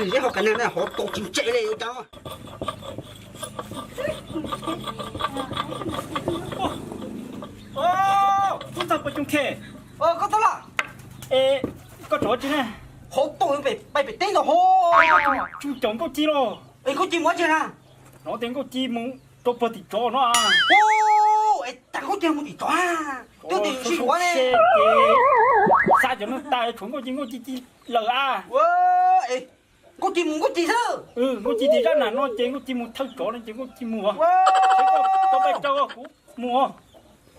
Zeb ho kav neeg na, hov tau tsis tseg li ua cas. Tub ntxawg Paj Coom Khe. Koj tuaj los? Es koj tsov tsi ne? Hov tau pem pem teb ntag hov. Tsis caum Nkauj Ci los? Es Nkauj Ci mus dab tsi na? Hnov tias Nkauj Ci mus rau puag tim tsov no. Es tas Nkauj Ci mus tim tsov, twb tias sib yuav ne. Ces xav cov neeg tag tshuav Nkauj Ci, Nkauj Ci ci lawm a. Nkauj Ci mus Nkauj Ci xwb. Nkauj Ci tim zaj nam no ces Nkauj Ci mus thawj tsov no ces Nkauj Ci mus. Tau pab rau kuv mus.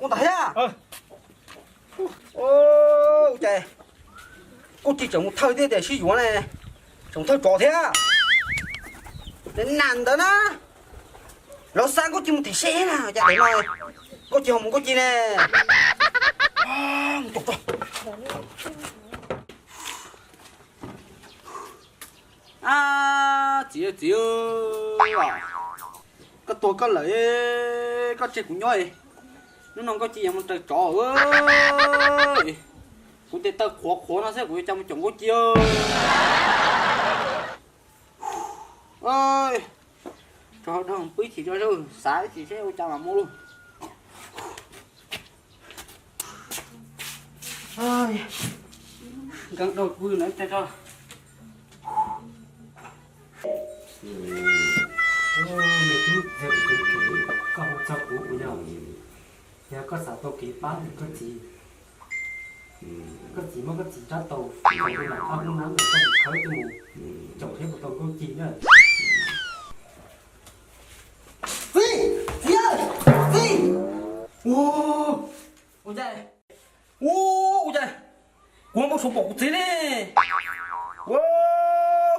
Ua ntawd thiab. Ua cas Nkauj Ci tseem mus thawj thiab tias sib yuav ne, tseem thawj tsov thiab. Nam ntawd na, lawv xa Nkauj Ci mus tim seb na, cas daim no Nkauj Ci ho mus Nkauj Ci ne. Txiv, txiv, koj tuag koj lawm, koj tseg kuv nyob. Hnub no Nkauj Ci yuav mus raws tsov. Kuv tes taw qhuav qhuav no xwb kuv yuav coj mus caum Nkauj Ci. Tso dhau pw ib chim tso, xav ib chim seb ua cas mam mus lauj. Nkees dhau pw no tso. Me tub, koj hu txog kuv, kuv yog, yog koj xav tau kev pab koj txiv, koj txiv muab koj txiv rab taus, koj mus khawb coj mus caum seb puas tau Nkauj Ci na. Txiv, txiv, txiv. Ua, ua cas, ua cas kuv npau suav pom kuv txiv ne. Ua,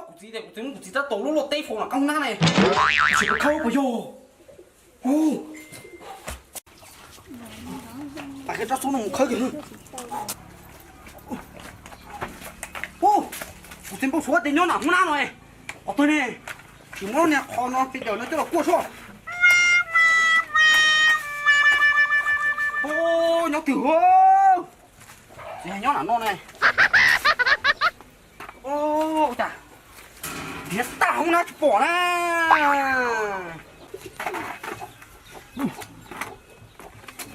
kuv txiv tias kuv txiv muab kuv txiv rab taus luaj luaj teb faus nram qab nab ne. Tsis khawb puas yog? Ua, tas kiag rab xub no mus khawb kiag. Ua, kuv txiv npau suav tias nyob nram hoob nab no. Qhov twg ne? Tsis muab niag qhov no ces cawm no coj los kuaj soj. Ua, nyob twg? Txiv nyob nram no ne. Ua cas nrhiav tag hoob nab tsis pom na.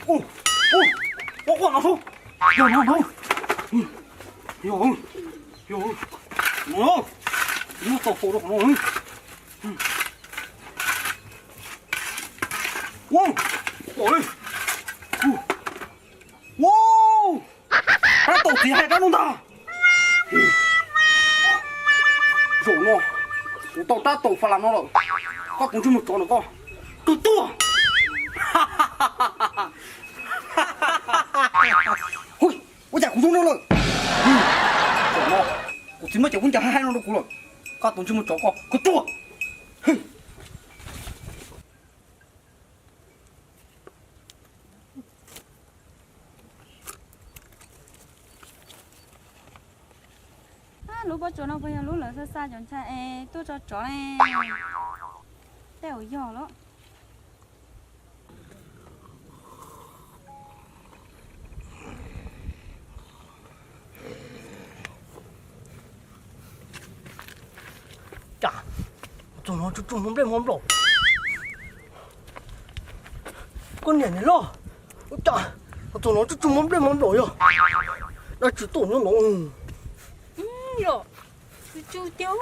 Ua, ua, ua no sub. Yog no no. Yog, yog, yog. Muab tau faus rau qhov no. Ua, pom li. Ua, rab taus txiv hais rab no ntag. Zaum no kuv tau rab taus fas las no lawm, koj tus ntsej muag tsov no koj, kawg tuag. Hu, ua cas kuv zoo no lawm? Zaum no kuv txiv muab cov kub ncas haib haib no rau kuv lawm, koj tus ntsej muag tsov koj, kawg tuag. Lub pob tsuas no puas yog lub lawv xa xa cov ntshai es tuaj tso tsov ne? Tej zaum yog los. Cas txog no tsuj tsuj hmo nplej hmo nplaum. Koj niam niam loj, cas txog no tsuj tsuj hmo nplej hmo nplaum yog dab tsi tuaj nyob no? Yog, tsuj tsuj tiag.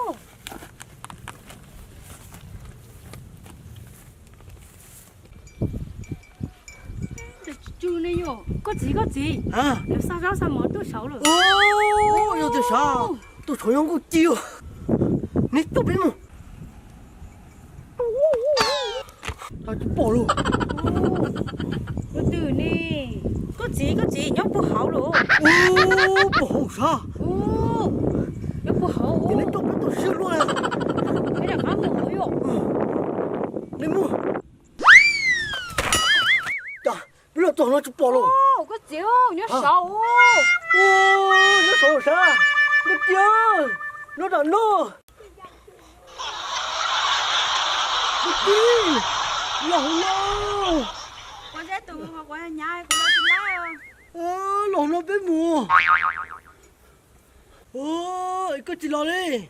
Tsuj tsuj ne yog koj txiv, koj txiv, lawv xa zaub xa mov tuaj saud lawm. Yog tias sav tuaj saud yog Nkauj Ci, neb coj peb mus. Tsis pom lawm. Tus twg ne? Koj txiv, koj txiv nyob puag hauv lawm. Puag hauv sav. Nyob puag hauv. Ces neb coj peb tuaj siab luaj. Neb mus. Cas peb los txog no tsis pom lawm. Koj txiv, nyob saud. Nyob saud sav. Nkauj Ci, nyob nram no. Nkauj Ci, los hauv no. Los hauv no peb mus. Koj tsis los li.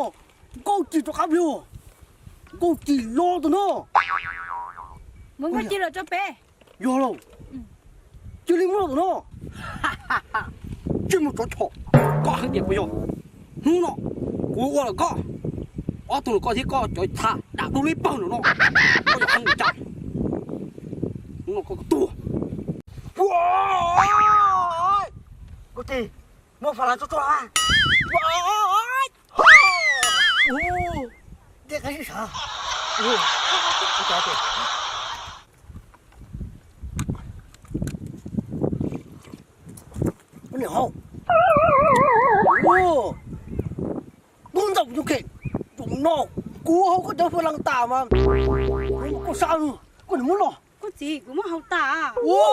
Nkauj Cim rov qab plig, Nkauj Cim los tus no. Muab Nkauj Cim los tso pem. Yog lauj, cia li muab los tus no. Tsis muaj tsov rog, koj heev tiag puas yog? Hnub no kuv ua los koj, ob tug los koj thiab koj cov tha dam dub li pawg no no, koj yuav heev li cas? Hnub no koj tuag. Nkauj Cim, muab Fas Las tso tso. Ua, dej qab sib sav. Koj niam hau, koj ntxaum nyuj kheem, tus no kuv hau koj cov Fas Las tas mas koj sab, koj niam muab los. Koj txiv, kuv muab hau tas. Ua,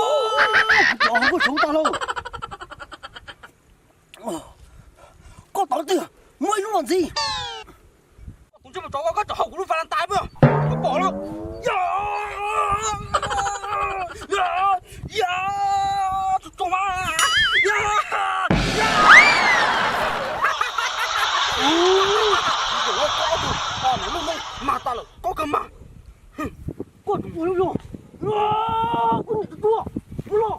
kuv cov hau koj tsav tas lauj. Koj tod twg muaj ib lub los ntxiv. Kuv ntsej muag tsov, koj tseem hau kuv lub Fas Las tas, koj pom los? Tso tso mas. Koj ob tug, koj lub neej mag tas lawm, koj kawg mag. Koj tus ua lub zog, koj niam tus tuag, ua los.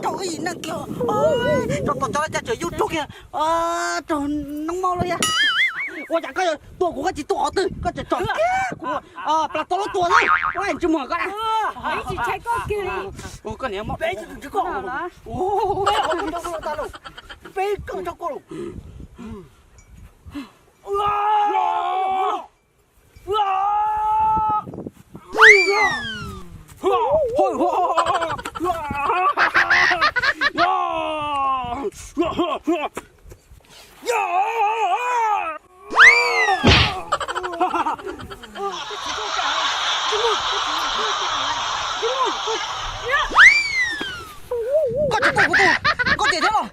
Raug ib yim neeg kiag, rau tom cov laj caj tseem yug rug kiag, raug noob mob lawm yog. Ua cas koj tua kuv koj tsis tua qhov twg, koj tseem tsom kiag kuv, plas tau lub tua xwb, ua tsis muag koj na. Koj niam mob peb tsis tus tsis koj, peb koj tsis koj lawm. Koj tsis tua kuv tus, koj cem thiab los?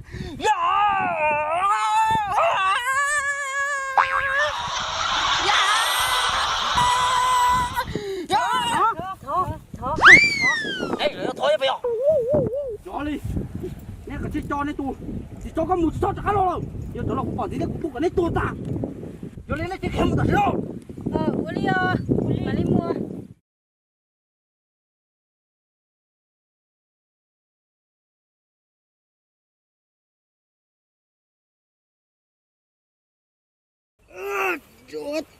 Tsis tso nej tus, tsis tso koj mus tsis txhob rov qab los lawm. Yog rov los kuv pom ntxiv thiab kuv tuaj kom nej tuag tas. Yog li nej cia li mus tam sim no. Ua li, mam li mus. Tsuav